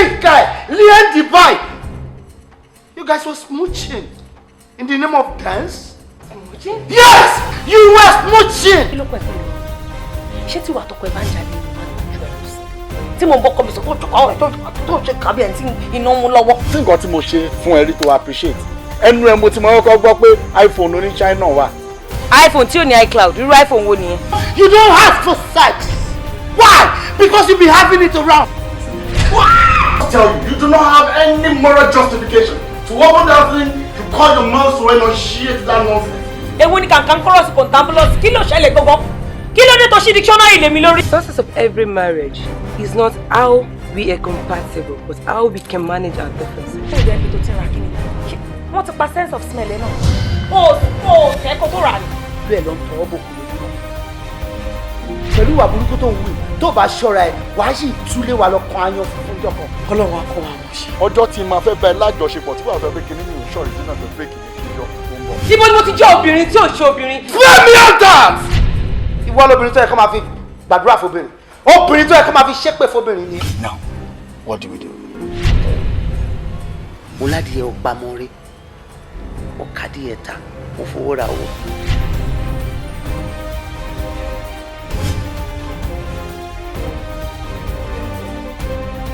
Ìka ẹ̀ lé Dubai. You guys were smooching in the name of dance. Smooching? Yes, you were smooching. Kí ló pẹ̀ fún mi? Ṣé tí wàá tọkọ ẹ bá ń jalè ló máa ń ju ẹ lọ sí? Tí mo ń bọ́kọ mi sọ tó jọkọ ẹ̀ tó ṣe kàbí ẹ̀ tí iná mú lọ́wọ́. Tí nǹkan tí mo ṣe fún ẹ rí tó appreciate ẹnu ẹ, mo ti mọ kọ́kọ́ gbọ́ pé iPhone oní China wà. iPhone tí ò ní iCloud, irú iPhone wo nìyẹn? You don't ask for sex. Why? Because you be having it around. I tell you, you do not have any moral justification to open that thing you call your mouth to enunciate that nonsense. Èwo ni kàǹkàn kọ́rọ̀sì kọ̀ǹtàmbúlọ̀sì? Kí ló ṣẹlẹ̀ gangan? Kí ló dé tó ṣí dictionary lé mi lórí? Success of every marriage is not how we are compatible, but how we can manage our differences. Ṣé ìdí ẹbí tó ti ń ra kíni? Wọ́n ti pa sense of smell ẹ náà. O ò tẹ́ kó tó rà ní. Bẹ́ẹ̀ ló ń tọwọ́ bò kú lójú náà. Pẹ̀lú ìwà burúkú tó ń wù yìí, tó bá ṣọ́ra ẹ̀, wàá sì túlé wa lọ kan ayan funfun jọkàn. Ọlọ́run á kọ́ wa mọ̀ ṣe. Ọjọ́ tí màá fẹ́ bá ẹ lájọṣepọ̀, tí wàá fẹ́ pé kinní mi ò ṣọ̀rọ̀ ìdí náà fẹ́ break mi kíjọ tó ń bọ̀. Ibo ni mo ti jẹ́ obìnrin tí ò ṣe obìnrin? Swear me on that! Ìwọ lobìnrin tó yẹ kó máa fi gbàdúrà fóbìnrin. Obìnrin tó yẹ kó máa fi ṣépè fóbìnrin ni. Now, what do we do? Mo ládìyẹ ò pamọ́ rí, ó kádìyẹ ta, ó fowó ra owó.